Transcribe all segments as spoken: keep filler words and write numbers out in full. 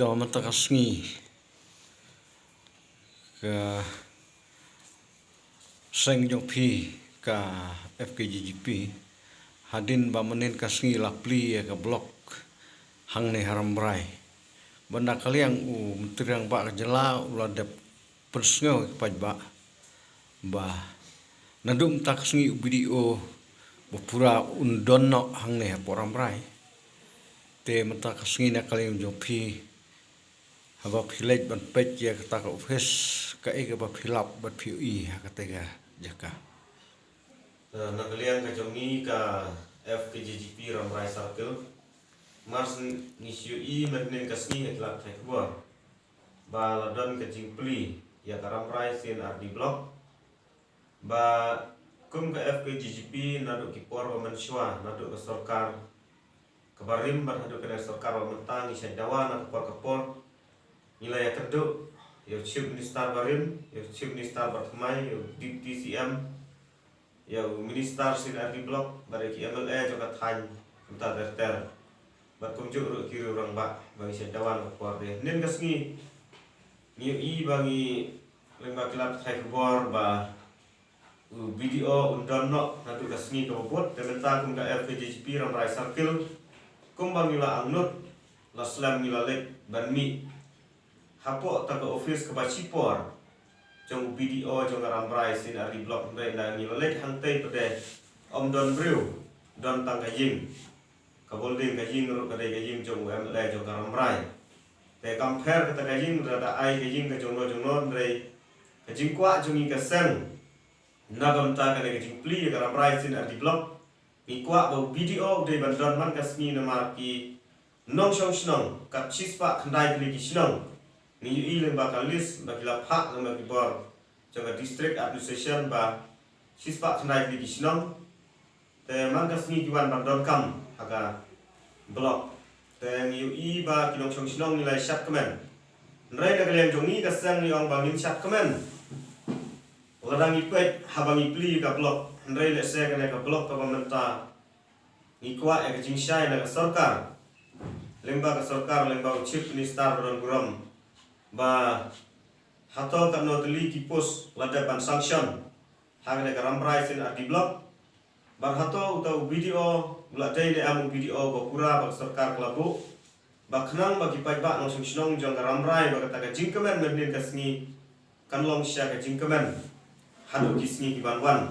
Ïa mynta ka sngi ka seng jong phi ka F K G G P hadien ba mynnin ka sngi la plie ïa ka block hangne ha Rambrai. Bad na ka liang u Myntri Rangbah ka jylla u la dep pynsngew ïa ki paidbah ba naduh mynta ka sngi u B D O ba pura un don noh hangne hapoh Rambrai. Te mynta ka sngi na ka liang jong phi haba phi leit ban peit ïa kata ka office, kaei kaba phi lap bad phi ïohi ha kata ka jaka? Eh, na ka liang ka jong ngi ka F K G G P Rambrai Circle, mar shu ngi shu ïohi mynhynnin ka sngi ha ki lad pathai khubor ba la don ka jingplie ïa ka Rambrai C and R D Block. Ba kum ka F K G G P naduh ki por ba mynshuwa, naduh ka sorkar kaba rim bad haduh kane ka sorkar ba mynta, ngi shait dawa na ka por ka por. Ngi la ïakynduh ïa u Chief Minister ba rim, ïa u Chief Minister ba thymmai, ïa u Deputy C M, ïa u Minister C and R D Block bad ïa ki M L A jong ka thaiñ kumta ter ter. Bad kumjuh ruh ki riew rangbah ba ngi shait dawa na ka por de. Mynhynnin ka sngi ngi ïohi ba ngi, lyngba ki lad pathai khubor, ba u B D O un don noh naduh ka sngi kaba bud. Te mynta kum ka F K G G P Rambrai Circle, kumba ngi la angnud, la slem ngi la leit ban mih hapoh ta ka office kaba shipor jong u B D O jong ka Rambrai C and R D Block, hynrei nda ngi la leit hangtei pat de ym don briew, don tang ka ïing. Ka building, ka ïing ruh ka dei ka ïing jong u M L A jong ka Rambrai. Te kam pher kata ka ïing, lada ai ka ïing ka jong no jong no, hynrei ka jingkwah jong ngi ka seng na ka bynta kane ka jingplie ïa ka Rambrai C and R D Block, ngi kwah ba u B D O u dei ban don man ka sngi, namar ki nongshong shnong kat shispah khyndai tylli ki shnong. Ngi ïohi lyngba ka list ba ki la phah lyngba ki bor jong ka District Administration ba shispah khyndai tylli ki shnong. Te man ka sngi ki wan ban donkam ha ka block. Te ngi ïohi ba ki nongshong shnong ngi la shad kmen. Hynrei na ka liang jong ngi ka seng ngi ong ba ngim shad kmen lada ngi peit haba ngi plie ka block. Hynrei lehse kane ka block kaba mynta ngi kwah ïa ka jingshai na ka sorkar, lyngba ka sorkar, lyngba u Chief Minister ba don burom, ba hato katno tylli ki post la dep ban sanction ha kane ka Rambrai C and R D Block. Bad hato uta u B D O u la dei ne em u B D O ba pura ba ka sorkar ka la buh, ba khnang ba ki paidbah nongshong shnong jong ka Rambrai ba kata ka jingkmen mynhynnin ka sngi kan long sha ka jingkmen haduh ki sngi ki ban wan.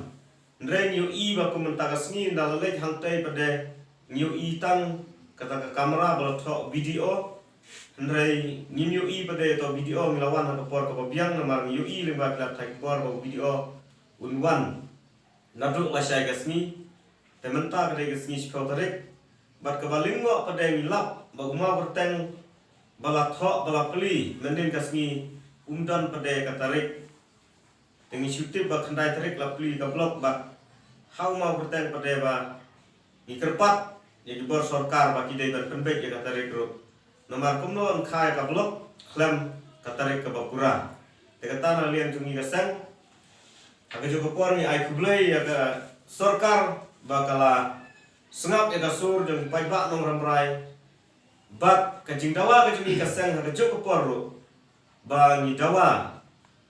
Hynrei ngi ïohi ba kum mynta ka sngi nda la leit hangtei pat de ngi ïohi tang kata ka kamra ba la thoh B D O. Hynrei ngim ïohi pat de uta u B D O, ngi la wan ha ka por kaba biang namar ngi ïohi lyngba ki lad pathai khubor ba u B D O un wan naduh lashai ka sngi. Te mynta ka dei ka sngi shiphew tarik. Bad kaba lyngngoh pat de ngi lap ba u maw kyrteng ba la thoh ba la plie mynhynnin ka sngi um don pat de ka tarik. Te ngi shu tip ba khyndai tarik la plie ka block bad ha u maw kyrteng pat de ba ngi kyrpad ïa ki bor sorkar ba ki dei ban pynbeit ïa ka tarik ruh. Namar kumno yn kha ïa ka block khlem ka tarik kaba pura. Te kata na liang jong ngi ka seng, ha kajuh ka por ngi ai khublei ïa ka sorkar ba ka la sngap ïa ka sur jong ki paidbah nong Rambrai. Bad ka jingdawa ka jong ngi ka seng ha kajuh ka por ruh ba ngi dawa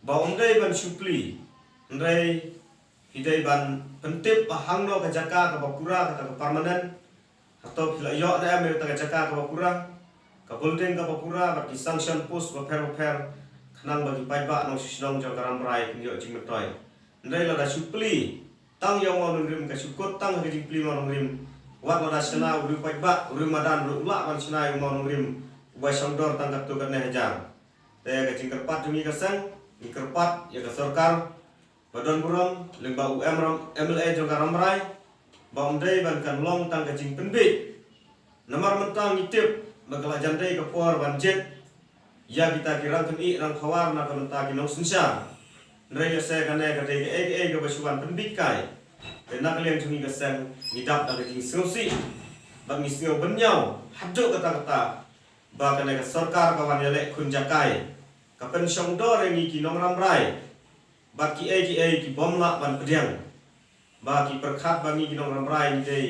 ba ym dei ban shu plie, hynrei phi dei ban pyntip ba hangno ka jaka kaba pura, kata ka permanent. Hato phi la ïoh ne em ïa kata ka jaka kaba pura, ka building kaba pura bad ki sanction post bapher bapher, khnang ba ki paidbah nongshong shnong jong ka Rambrai kin ïoh jingmyntoi. Hynrei lada shu plie tang ïa u mawnongrim, ka shu kut tang ha ka jingplie mawnongrim. Wat lada shna u riew paidbah, u riew madan ruh u lah ban shna ïa u mawnongrim uba shongdor tang katto katne hajar. Te ka jingkyrpad jong ngi ka seng, ngi kyrpad ïa ka sorkar ba don burom lyngba u M R M, M L A jong ka Rambrai, ba ym dei ban kan long tang ka jingpynbeit. Namar mynta ngi tip ba ka la jan dei ka por ban jied ïa kita ki rangkynieh rangkhawar na ka bynta ki nongsynshar. Hynrei lehse kane ka dei kaei kaei kaba shu wan pynbeit kai. Te na ka liang jong ngi ka seng ngi dap da ka jingsngewsih bad ngi sngew bynñiaw haduh katta katta ba kane ka sorkar ka wan ïaleh khun jakai, ka pynshongdor ïa ngi ki nong Rambrai bad kiei kiei ki bym lah ban pdiang. Ba ki pyrkhat ba ngi ki nong Rambrai ngi dei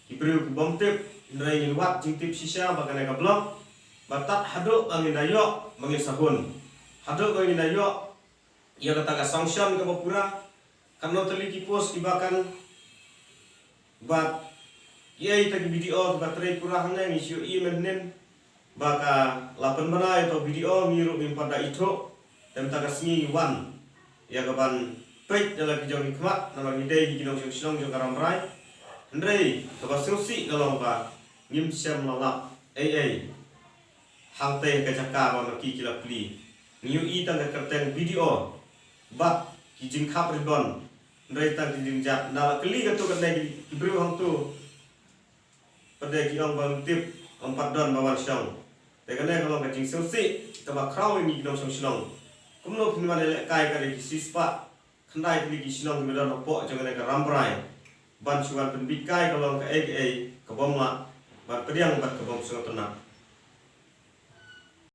ki briew ki bym tip, hynrei ngin wad jingtip shisha ba kane ka block Ba tad haduh ba ngin da ïoh ba ngin sa hun, haduh ba ngin da ïoh ïa kata ka sanction kaba pura. Katno tylli ki post kiba kan, bad kiei kita ki B D O kiba trei pura hangne, ngi shu ïohi mynhynnin ba ka la pynbna ïa uto u B D O, ngi ruh ngim pat da ithuh. Te mynta ka sngi ngi wan ïa ka ban peit da la ki jong ki khmat, namar ngi dei ki nongshong shnong jong ka Rambrai. Hynrei kaba sngewsih ka long ba ngim shym la lap ei ei hangtei ha ka jaka ba ma ki ki la plie. Ngi ïohi tang ka kyrteng B D O bad ki jingkhap ribbon, hynrei tang ki jingjat. Nda la kylli katto katne ki, ki briew hangto, pat de ki ong ba ym tip, ym pat don ba wan shong. Te kane ka long ka jingsngewsih kaba khraw ïa ngi ki nongshong shnong. Kumno phin wan ïalehkai ka dei ki shispah khyndai tylli ki shnong kiba don hapoh jong kane ka Rambrai ban shu wan pynbit kai ka long kaei kaei ka bym lah ban pdiang bad ka bym sngewtynnat.